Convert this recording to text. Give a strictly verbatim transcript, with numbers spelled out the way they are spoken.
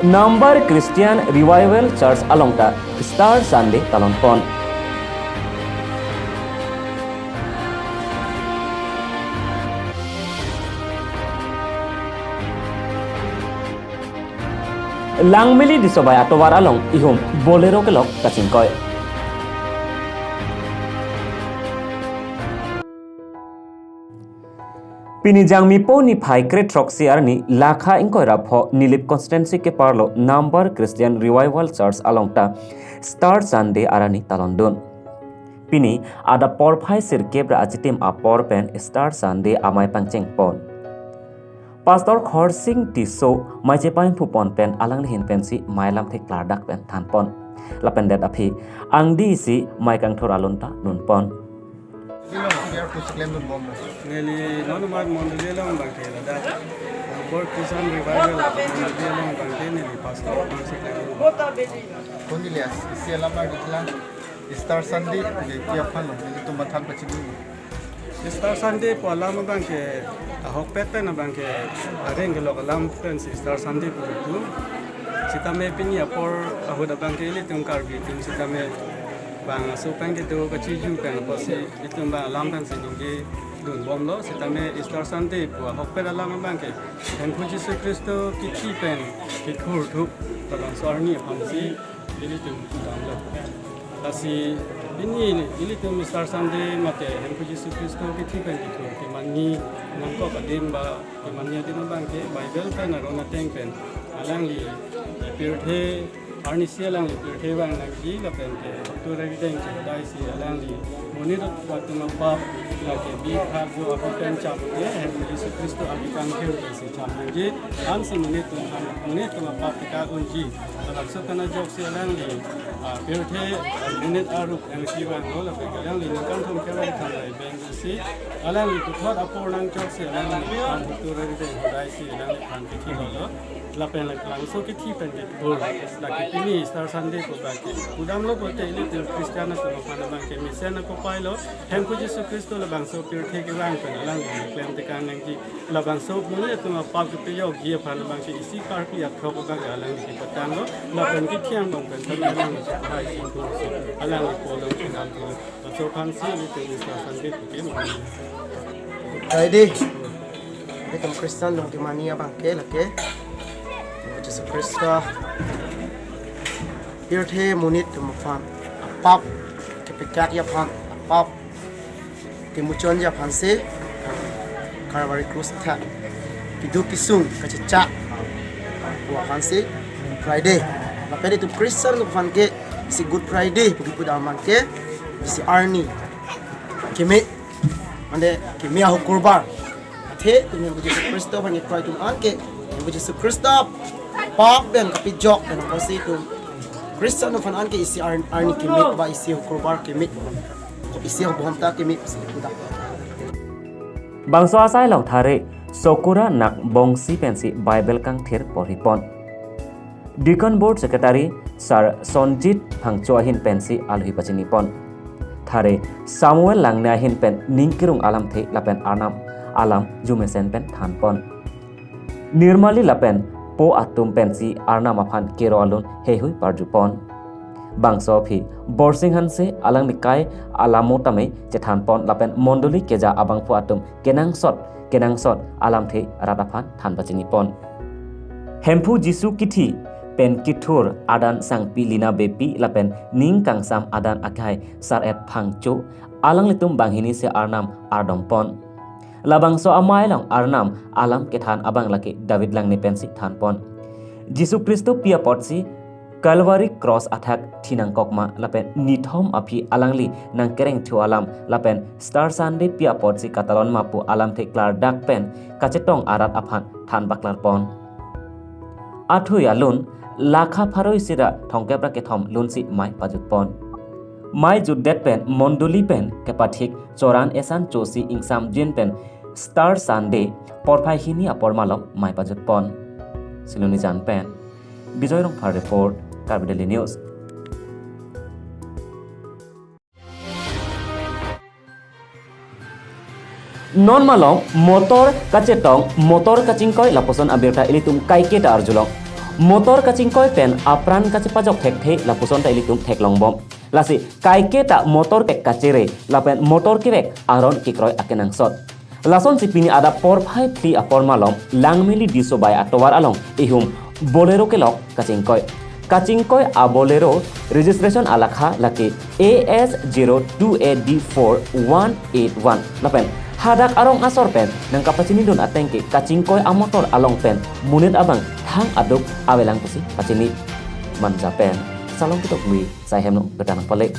Nambar Christian Revival Church along ta Easter Sunday talon pon. Langmili Disobai atovar along ihum Bolero kelok kachingkoi. Pini Jangmipo niphai kre throksi arni Lakha ingkoi ra pho Nilip constituency keparlo Nambar Christian Revival Church along ta Easter Sunday arni talondun. Pini adap porphai sirkep ra achitim apor pen Easter Sunday amei pangcheng pon. Pastor Khorsing Tisso mei chepainphu pon pen alangli ahin pensi mei lamthe klardak pen than pon. Lapen det aphi angdi isi mei kangthur alun ta nun pon. Neli non amat mondoli along abangke ladak Nambor Christian Revival mondoli along abangke neli pastor abangsi klem. Konili isi alam ardi klang Easter Sunday ke pi aphan lo nelitum mathan pachini. Easter Sunday pu alam abangke ahokpet pen abangke areng kelok alam pensi Easter Sunday pu tu. Sitame pini apor ahut abangke ilitum Karbi atum sitame bang aso pen kedo kachiju pen apotsi itum bang alam pensi ningje dunbomlo. Sitame Easter Sunday pu ahokpet alam abangke Hemphu Jisu Khristo kithi pen kethurthup labangso arni aphansi ilitum damlo. Lasi pini ilitum Easter Sunday mate Hemphu Jisu Khristo kithi pen kethur kemanji nangkok adim ba kemanji adim abangke Bible pen aron ateng pen alangli pirthe arnisi alangli pirthe vang nangji lapen ke Hotu Rari Deng ke hodai si alangli monit atum apap lake bihag jo apap pen chap ke Hemphu Jisu Khristo api kangkhir ke si chap nangji. Ansi monit atum, monit atum apap tika unji. Labangso kana joksi alangli ah, pirthe ah, monit arup nangsi vanglo lapen alangli ningkan thom kevang thanrai beng si alangli puthot apor nangchoksi alangli Hotu Rari Deng hodai si alangliphan kithi lolo. Lapen labangso kithi pen kethur lake pini Easter Sunday pu abangke pudamlo pulote ilitum Christian atum aphan abangke mesen akopai lo. Hemphu Jisu Khristo labangso pirthe kevang pen alangli klem tekang nangji. Labangso monit atum apap kepejokji aphan abangke isi Karbi akhok abangke alangli kepatanglo. Lapen kithi angbong pen alangli hai si alangli polong chenam tu. Labangso aphansi ilitum Easter Sunday pu ke mane. Friday. Ilitum Christian along kemanji abangke lake Jisu Khristo pirthe monit atum aphan apap kepekakji aphan apap kemuchonji aphansi Calvary Cross athak kedo kesung kachechak pu aphansi Friday. Lapen itum Christian atum aphan ke isi Good Friday pu kipu dam abangke isi arni keme, mane keme ahukurbar. Athe itum Hemphu Jisu Khristo aphan kekroi atum anke Hemphu Jisu Khristo apap pen kapejok pen apotsi itum Christian atum aphan anke isi ar-, arni keme ba isi ahukurbar keme, isi ahok bohom ta keme si pudak. Bangso asai along thare Sokura Nakbongsi pensi Bible kangthir porhi pon. Deacon Board Secretary Sir Sonjit Phangcho ahin pensi alohi pachini pon. Thare Samuel Langne ahin pen ning kerung alamthe lapen Arnam alam jumesen pen than pon. Nirmali lapen po atum pensi Arnam aphan kero alun heihui parju pon. Bangso aphi Borsing Hanse alangli kai alamo tame chethan pon lapen mondoli keja abangphu atum kenangsot kenangsot alamthe rat aphan than pachini pon. Hemphu Jisu kithi pen kethur adan sangpi Lina Beypi lapen ning kangsam adan akhai Sir Ed Phangcho alanglitum banghini si Arnam ardom pon. Labangso amei along Arnam alam kethan abang lake David Langne pensi than pon. Jisu Khristo pi apotsi Calvary Cross athak thi nangkok ma lapen nithom aphi alangli nangkereng thu alam lapen Easter Sunday pi apotsi katalon ma pu alamthe klardak pen kachetong arat aphan than paklar pon. Athui alun lakha pharo isi ra thomkep ra kethom lunsi mei pajut pon. Mei jutdet pen mondoli pen kepathik choran esan chosi ingsamjin pen Easter Sunday porphai hini apor malom mei pajut pon. Silonijan pen Bijoy Rongphar report, Karbi Daily News. Non malom motor kachetong, motor kachingkoi lapuson abirta ilitum kaiketa arjulong. Motor kachingkoi pen apran kachepajok thekthe lapuson ta ilitum theklongbom. Lasi kaike ta motor kevek kachere lapen motor kevek aron kekroi akenangsot. Lasonsi pini adap porphai phli apor malom Langmili Disobai atovar along ihum Bolero kelok kachingkoi. Kachingkoi a Bolero registration alakha lake A S zero two A D four one eight one. Lapen hadak arong asor pen nangkapachinidun ateng ke kachingkoi amotor along pen monit abang thang aduk avelang pusi pachini. Manja pen Salom Kitokbi, Sai Hemno birta nangpale.